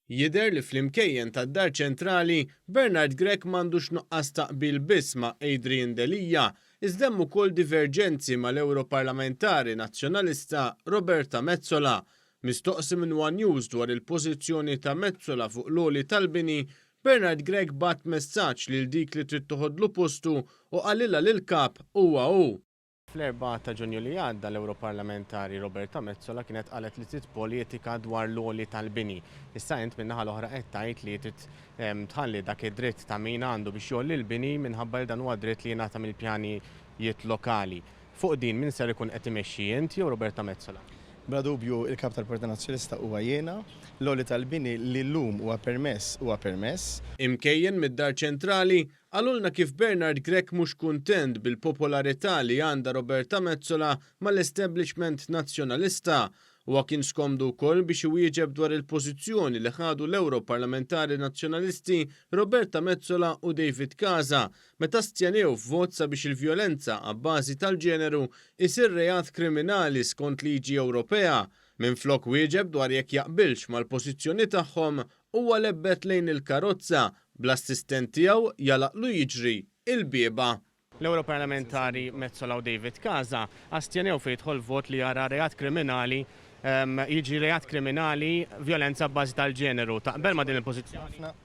Jidher li fl-imkejjen tad-Dar Ċentrali, Bernard Grech m'għandux nuqqas ta' qbil biss ma' Adrian Delia, iżda hemm ukoll diverġenzi mal-Ewroparlamentari Nazzjonalista Roberta Metsola. Mistoqsi minn one News dwar il-pożizzjoni ta' Metsola fuq l-għoli tal-bini, Bernard Grech bagħat messaġġ lil dik li trid toħodlu postu u qalilha li l-Kap huwa hu. Fl-4 ta' Ġunju li għadda l-Ewroparlamentari Roberta Metsola kienet qalet li trid politika dwar l-għoli tal-bini. Issa int min-naħa l-oħra qed tgħid li trid tħalli dak id-dritt ta' min għandu biex jgħolli l-bini minħabba li dan huwa dritt li jingħata mill-pjanijiet lokali. Fuq din min ser ikun qed imexxi int jew Roberta Metsola? Bla dubju il-Kap tal-Partit Nazzjonalista huwa jiena. L-għoli tal-bini li llum huwa permess huwa permess. Imkejjen mid-Dar Ċentrali Qalulna kif Bernard Grech mhux kuntent bil-popolarità li għandha Roberta Metsola mal-establishment Nazzjonalista. Huwa kien skomdu wkoll biex iwieġeb dwar il-pożizzjoni li ħadu l-Ewroparlamentari Nazzjonalisti Roberta Metsola u David Casa meta astjenew f'vot sabiex il-vjolenza abbażi tal-ġeneru isir reat kriminali skont liġi Ewropea. Minflok wieġeb dwar jekk jaqbilx mal-pożizzjoni tagħhom, Huwa lebbet lejn il-karozza, bl-assistent tiegħu jagħlaqlu jiġri l-bieba. L-Ewroparlamentari Metsola u David Casa astjenew fejn jidħol vot li jara reat kriminali jiġi reat kriminali vjolenza abbażi tal-ġeneru. Taqbel ma' din il-pożizzjoni?